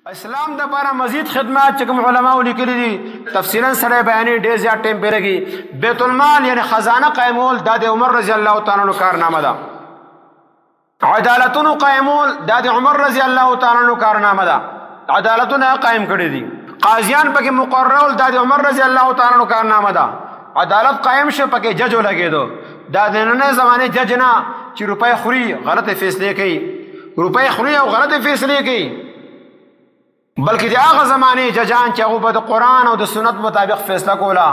اسلام د پاره مزید خدمات چې کوم علماو لیکلي دي تفصیلا سره بیانې ډېر زیات ټایم پرې لګي. بیت المال یعنی خزانه قایمول دا د عمر رضی الله تعالی عنہ کارنامه ده. عدالتونو قایمول دا د عمر رضی الله تعالی عنہ کارنامه ده، عدالتونه قایم کړي دي. قاضیان پکې مقررول دا د عمر رضی الله تعالی عنہ کارنامه ده. عدالت قایم شو پکې جج ولګېدو. دا د نننۍ زمانې جج نه چې روپۍ خوري غلطې فیصلې کوي، روپۍ خوري او غلطې فیصلې کوي، بلکې د هغه زمانې ججان چې هغه به د قرآن او د سنت مطابق فیصله کوله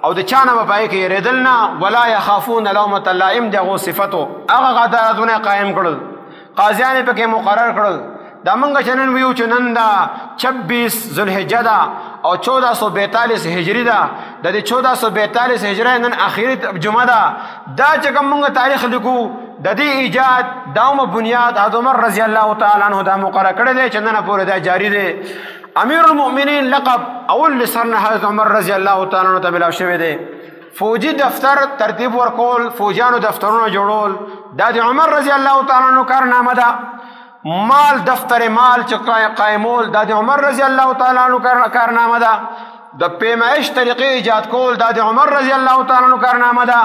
او د چا نه به پای کې یېرېدل نه، ولا یخافون لومة لائم د هغو صفتو، هغه عدالتونه قایم کړل، قاضیان یې پکې مقرر کړل. دا موږ چې نن ویو چې نن دا 26 ذوالحجه ده او 1442 هجري ده، د دې 1442 هجري نن اخري جمعه ده. دا چې کوم موږ تاریخ لیکو د دې ایجاد داومه بنیاد حضرت عمر رضی الله تعالی عنہ دا مقرر کړی دی چې نن پورې دا جاری دی. امیر المؤمنین لقب اول لسر نه حضرت عمر رضی الله تعالی عنہ ته ملاو شوی دی. فوجي دفتر ترتیب ورکول، فوجیانو دفترونه جوړول دا د عمر رضی الله تعالی عنہ کارنامه ده. مال دفتر مال چې قایمول دا د عمر رضی الله تعالی عنہ کارنامه ده. د پیمایش طریقې ایجاد کول دا د عمر رضی الله تعالی عنہ کارنامه ده.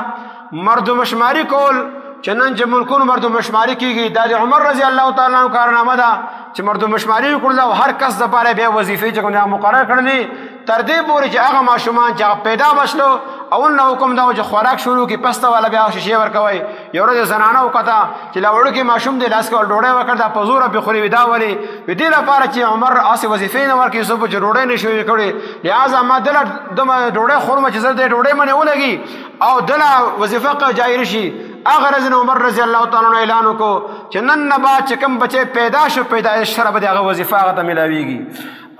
مردم شماري کول چې نن چې ملکونو مردم شماري کېږي دا د عمر رضی الله تعالی عنہ کارنامه ده چې مردم شماري وکړله او هر کس دپاره بیا وظیفې چې کوم مقرر کړلې، تر دې پورې چې هغه ماشومان چې هغه پیدا به شلو اول نه حکم دا و چې خوراک شروع کړي، پسته والا بیا شیشې ورکوي. یو ورځ زنانه وکته چې لا وړوکی ماشوم دی لاس کې ور ډوډۍ ورکړه، دا په زوره پرې خوري. دا ولې؟ دې لپاره چې عمر هسې وظیفې نه ورکړي، څوک چې ډوډۍ نه شي کړې، لهذا ما دله دمه ډوډۍ خورم چې زه دې ډوډۍ منې ولګي او دله وظیفه جایره شي. هغه ورځ نه عمر رضی الله تعالی عنہ اعلان وکړو چې نن نه بعد چې کوم بچی پیدا شو پیدایش سره به د هغه وظیفه هغه ته میلاویږي.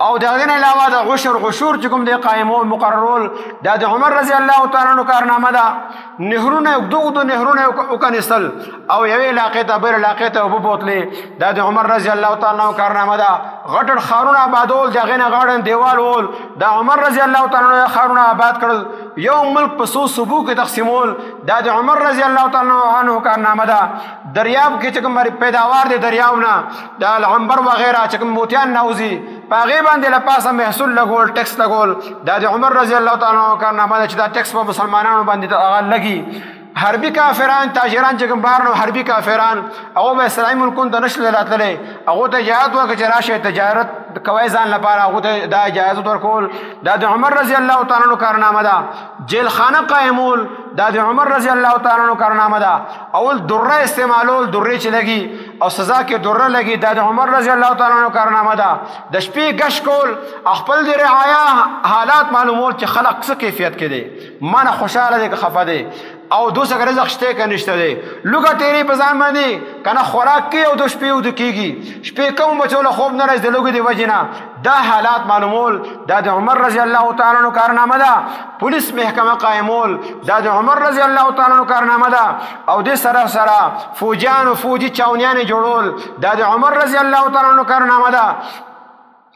او د هغې نه علاوه د عشر عشور چې کوم دی قایمول مقررول دا د عمر رضی الله تعالی عنہ کارنامه ده. نهرونه اوږده اوږده نهرونه یې وکنیستل او یوې علاقې ته بلې علاقې ته اوبه بوتلې، دا د عمر رضی الله تعالی عنہ کارنامه ده. غټ ښارونه آبادول، د هغې نه غاړه دیوال وول، دا عمر رضی الله تعالی عنہ ښارونه آباد کړل. یو ملک په څو صوبو کې تقسیمول دا د عمر رضی الله تعالی عنہ کارنامه ده. دریاب کې چې کوم پیداوار دی دریاب نه د العنبر وغیره چې کوم موتیان نه وځي په هغې باندې له پاسه محصول لګول، ټیکس لګول، دا د عمر رضی الله تعالی عنہ کارنامه ده چې دا ټیکس په مسلمانانو باندې هغه لګي. حربي کافران تاجران چې کوم بهر نو حربي کافران هغه به اسلامي ملکونو ته نه شل راتللی، هغو ته اجازت ورکړه چې راشئ تجارت کوئ ځان لپاره، هغو ته دا اجازت ورکول دا د عمر رضی الله تعالی عنہ کارنامه ده. جیلخانه قایمول دا د عمر رضی الله تعالی عنہ کارنامه ده. اول دره استعمالول، درې چې لګي او سزا کې دره لګي دا د عمر رضی الله تعالی عنہ کارنامه ده. د شپې ګش کول، خپل د رعایا حالات معلومول چې خلق څه کیفیت کې دی، منه خوشحاله دی که خفه دی، او دوسه که رزق شته که نشته دی، لوګه تیرې په ځان باندې که نه خوراک کوي او د شپې اوده کېږي، شپې کوم بچو له خوب نه راځي د لوګې د وجې نه، دا حالات معلومول دا د عمر رضی الله تعالی عنہ کارنامه ده. پولیس محکمه قایمول دا د عمر رضی الله تعالی عنہ کارنامه ده. او دې سره سره فوجیان او فوجي چاونیانې جوړول دا د عمر رضی الله تعالی عنہ کارنامه ده.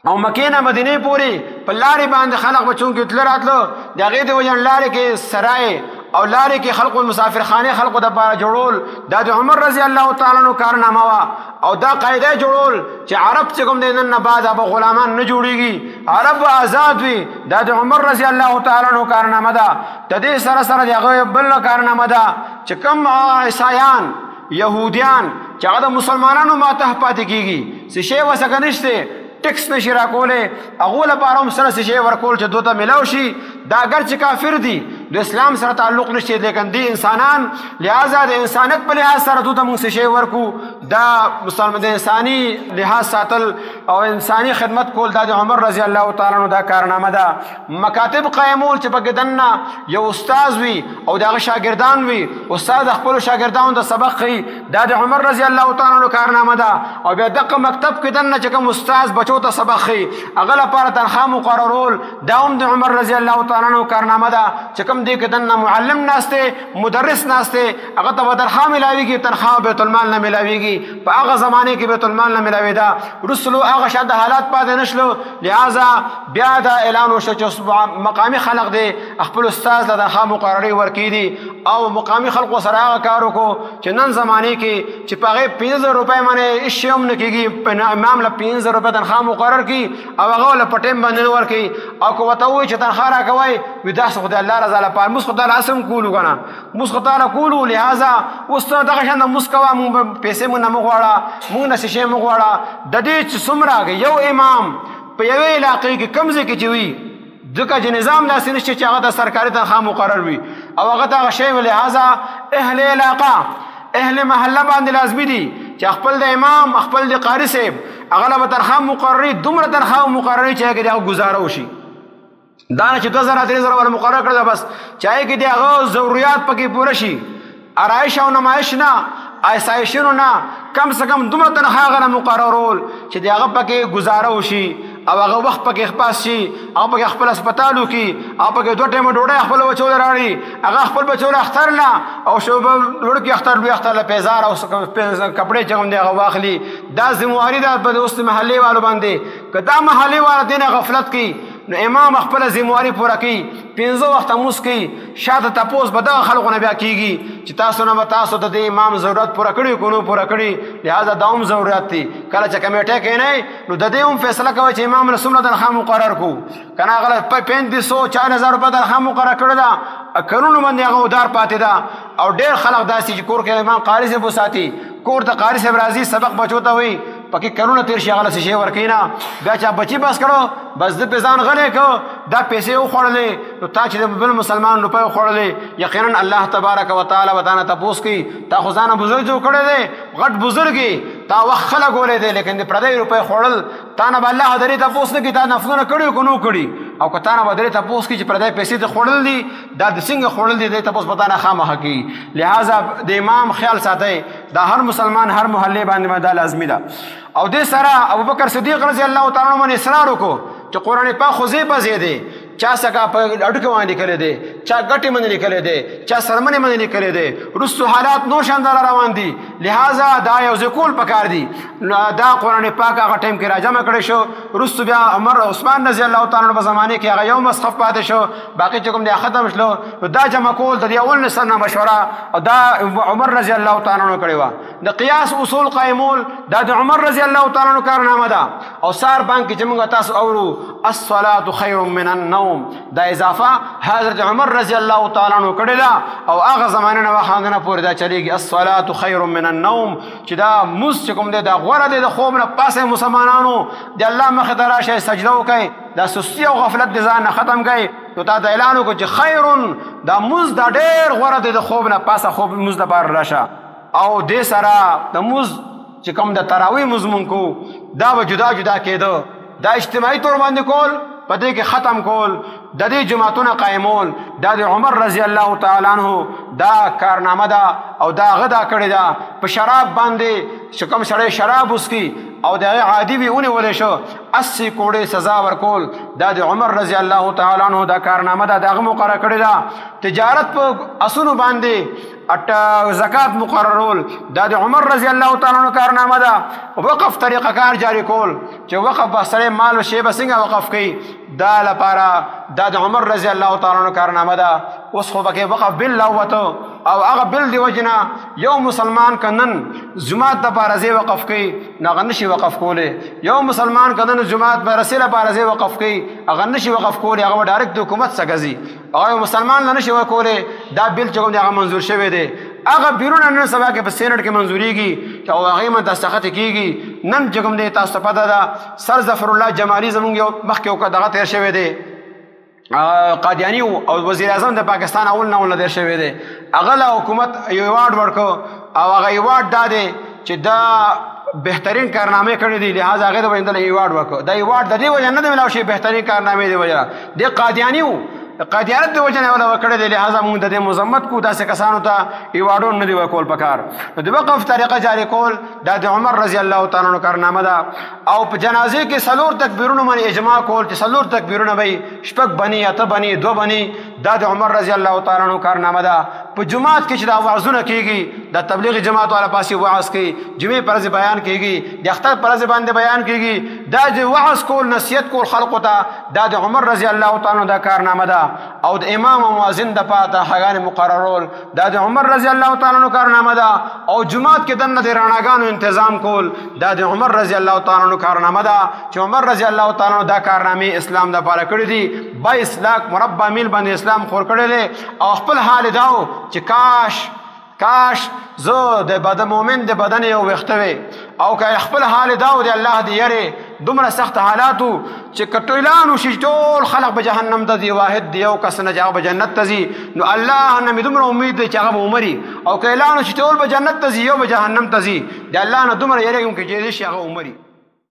او مکې نه مدینې پورې په لارې باندې خلق به چونکې تله راتلو د هغې د وجې نه لارې کې سرای او لارې کې خلقو مسافرخانې خلقو دپاره جوړول دا د عمر رضی الله تعالی عنہ کارنامه وه. او دا قاعده جوړول چې عرب چې کوم دی نن نه بعد به غلامان نه جوړیږي، عرب به آزاد وي، دا د عمر رضی الله تعالی عنہ کارنامه ده. د دې سره سره د هغه بل کارنامه ده چې کوم عیسایان یهودیان چې هغه د مسلمانانو ماته پاتې کېږي، څه شی وسکه نشته، ټیکس نشي راکولی، هغو لپاره هم سره څه شی ورکول چې دوی ته میلاو شي. دا اګر چې کافر دي د اسلام سره تعلق نشته، لیکن دي انسانان، لهذا د انسانیت په لحاظ سره دوی ته موږ څه شی ورکو. دا مسلمان د انساني لحاظ ساتل او انساني خدمت کول دا د عمر رضی الله تعالی عنہ دا کارنامه ده. مکاتب قایمول چې پکې دننه یو استاد وي او د هغه شاګردان وي، استاد خپلو شاګردانو ته سبق ښیي، دا د عمر رضی الله تعالی عنہ کارنامه ده. او بیا دغه مکتب کې دننه چې کوم استاد بچو ته سبق ښیي هغه لپاره تنخوا مقررول دا هم د عمر رضی الله تعالی عنہ کارنامه ده. چې کوم کوم دی کې دننه معلم ناست دی، مدرس ناست دی، هغه ته به تنخوا میلاویږي، تنخوا بیت المال نه میلاویږي. په هغه زمانې کې بیت المال نه میلاوېده. وروسته هغه شان د حالات پاتې نه شلو، لهذا بیا دا اعلان وشو چې مقامي خلق دی خپل استاد له تنخوا مقرري ورکړي دي، او مقامي خلقو سره هغه کار وکړو چې نن زمانې کې چې په هغې 5000 روپۍ باندې هېڅ شی هم نه کېږي، امام له 5000 روپۍ تنخوا مقرر کړي او هغه له په ټایم باندې نه ورکوي. او که ورته ووایي چې تنخوا راکوئ، وایي داسې خو د الله رضا لپاره موږ خو تعالی هسې هم کولو که نه، موږ خو تعالی کولو، لهذا اوس ته دغه شان د موږ کوه، موږ پیسې موږ نه مه غواړه، موږ نه څه شی مه غواړه. د دې چې څومره یو امام په یوې علاقې کې کوم ځای کې چې وي، ځکه چې نظام داسې نشته چې هغه ته سرکاري تنخوا مقرر وي او هغه ته هغه شی وي، لهذا اهل علاقه اهل محله باندې لازمي دي چې خپل د امام خپل د قاري صاحب هغه له به تنخوا مقرري، دومره تنخوا مقرري چې هغه د هغه ګزاره وشي. دا نه چې 2000 3000 ولا مقرر کړل، بس چې هغې کې د هغه ضروریات پکې پوره شي، آرایش او نمایش نه، آسایشونو نه، کم څه کم دومره تنخوا هغه نه مقررول چې د هغه پکې ګزاره وشي او هغه وخت پکې خپاس شي، هغه پکې خپل هسپتال وکړي، هغه پکې 2 ټایمه ډوډۍ خپل بچو له راوړي، هغه خپل بچو له اختر نه او شوبه وړوکي اختر لوی اختر له پیزار او کپړې چې کوم دی هغه واخلي. دا ذمهواري ده په اوس محلې والو باندې. که دا محلې والا دې نه غفلت کوي نو امام خپله ذمهواري پوره کوي، 5 وخته لمونځ کوي، شاته تپوس به دغه خلقو نه بیا کېږي چې تاسو نه به تاسو د دې امام ضرورت پوره کړي که نه پوره کړي. لهذا دا هم ضرورت دی. کله چې کمیټه کښېنئ نو د دې هم فیصله کوئ چې امام له څومره تنخوا مقرر کړو، که نه هغه له 3500 4000 روپۍ تنخوا مقرر کړې ده، کلونو باندې هغه ودار پاتې ده. او ډېر خلک داسې چې کور کې امام قاري صاحب وساتي، کور ته قاري صاحب راځي، سبق بچو ته وایي، پکې کلونه تېر شي هغه له څه شی ورکوي نه. بیا چې بچي بس کړو، بس ده پې ځان غلی کړو، دا پیسې وخوړلې، نو تا چې د بل مسلمان روپۍ وخوړلې، یقینا الله تبارک وتعالی به تا نه تپوس کوي. تا خو ځانه بزرګ جوړ کړی دی، غټ بزرګ یې، تا وخت ښه لګولی دی، لیکن د پردۍ روپۍ خوړل تا نه به الله درې تپوس نه کوي، تا نفلونه کړي او که نه کړي. او که تا نه به درې تپوس کوي چې پردۍ پیسې دې خوړل دي، دا د څنګه خوړل دي، دې تپوس به تا نه خامخا کوي. لهذا د امام خیال ساتئ، دا هر مسلمان هر محلې باندې دا لازمي ده. او دې سره ابوبکر صدیق رضی الله تعالی عنہ باندې اصرار وکړو چې قرآن پاک خو ځای په ځای دی، چا سکا په اډوکې باندې لیکلی دی، چا ګټې باندې لیکلی دی، چا سرمنې باندې لیکلی دی، وروستو حالات نور شان را روان دي، لهذا دا یو ځای کول پکار دي. دا قرآن پاک هغه ټایم کې راجمع کړی شو. وروستو بیا عمر عثمان رضی الله تعالی عنہ په زمانې کې هغه یو مصحف پاتې شو، باقي چې کوم دی ختم شلو. نو دا جمع کول د دې اول نسل نه مشوره او دا عمر رضی الله تعالی عنہ کړې وه. د قیاس اصول قایمول دا د عمر رضی الله تعالی عنہ کارنامه ده. او سار بانک کې چې موږ تاسو اورو الصلاة خیر من النوم، دا اضافه حضرت عمر رضی الله تعالی عنہ کړې ده او هغه زمانه نه وخاندنه پورې دا چلیږي. الصلاة خیر من النوم، چې دا مونځ چې کوم دی دا غوره دی د خوب نه پاسه مسلمانانو د الله مخې ته راشئ، سجده وکړئ، دا سستی او غفلت د ځان نه ختم کړئ. نو تا ته اعلان وکړو چې خیر دا مونځ دا ډېر غوره دی د خوب نه پاسه، خوب مونځ لپاره راشه. او دې سره د مونځ چې کوم د تراویح مونځ مونږ کوو دا به جدا جدا کېده، دا اجتماعي طور باندې کول، په دې کې ختم کول، د دې جماعتونه قایمول، دا د عمر رضی الله تعالی عنہ دا کارنامه ده او دا هغه دا کړې ده. په شراب باندې چې کوم سړی شراب وڅکي او د هغې عادي وي ونیولی شو، 80 کوړې سزا ورکول، دا د عمر رضی الله تعالی عنہ دا کارنامه ده، د هغه مقرره کړې ده. تجارت په اسونو باندې زکات مقررول، دا د عمر رضی الله تعالی عنہ کارنامه ده. وقف طریقه کار جاری کول چې وقف به سړی مال او شی به څنګه وقف کوي، دا لپاره دا د عمر رضی الله تعالی عنہ کارنامه ده. اوس خو پکې وقف بل راووتو او هغه بل دی وجنه یو مسلمان که نن جومات دپاره ځای وقف کوي نو هغه نشي وقف کولی، یو مسلمان که نن جومات مدرسې لپاره ځای وقف کوي هغه نشي وقف کولی، هغه به ډایرکټ د حکومت څخه ځي، هغه یو مسلمان له نشي ورکولی. دا بل چې کوم دی هغه منظور شوی دی. هغه بیرونه نن سبا کې په سینټ کې منظوریږي او هغې باندې دستخط کېږي. نن چې کوم دی تاسو ته پته ده، سر ظفر الله جمالي زمونږ یو مخکې یو دغه تېر شوی دی، قادیانی او وزیر اعظم د پاکستان اول نه ول تېر شوی دی، هغه له حکومت یو ایوارډ ورکړو او هغه ایوارډ دا دی چې دا بهترین کارنامې کړې دي، لهذا هغې د وجې نه ایوارډ ورکړو. دا ایوارډ د دې وجه نه دی ملاو شوی بهترین کارنامې دی وجه د قادیاني وو، قادیانت د وجه نه ولا ورکړی دی، لهذا موږ د دې مذمت کو، داسې کسانو ته ایوارډونه نه دي ورکول پکار. نو د وقف طریقه جاري کول دا د عمر رضی الله تعالی عنہ کارنامه ده. او په جنازې کې 4 تکبیرونو باندې اجماع کول چې 4 تکبیرونه به 6 بني 8 بني 2 بني، دا د عمر رضی الله تعالی عنہ کارنامه ده. په جماعت کې چې دا وعظونه کیږي، د تبلیغ جماعت والا پاسې وعظ کوي، جمعې پر ورځ بیان کیږي، د اختر پر ورځ باندې بیان کیږي، دا د وعظ کول، نصیحت کول خلقو ته، دا د عمر رضی الله تعالی عنہ دا کارنامه ده. او د امام او مؤذن د پاره تنخواګانې مقررول، دا د عمر رضی الله تعالی عنہ کارنامه ده. او جماعت کې دننه د رڼاګانو انتظام کول، دا د عمر رضی الله تعالی عنہ کارنامه ده چې عمر رضی الله تعالی عنہ دا کارنامې اسلام د پاره کړې دي. 22 لاک مربع میل باندې اسلام خور کړی دی. او خپل حال داو چې کاش کاش زه د بدن مؤمن د بدن یو ویښته وی، او که خپل حال داو د الله د یری دومره سخت حالاتو چې که اعلان وشي ټول خلق به جهنم ته ځي، واحد دی یو کس نه چې هغه به جنت ته ځي، نو الله نه مې دومره امید دی چې هغه به ومري. او که اعلان وشي ټول به جنت ته ځي، یو به جهنم ته ځي، د الله نه دومره یریږم که کېدای شي هغه ومري.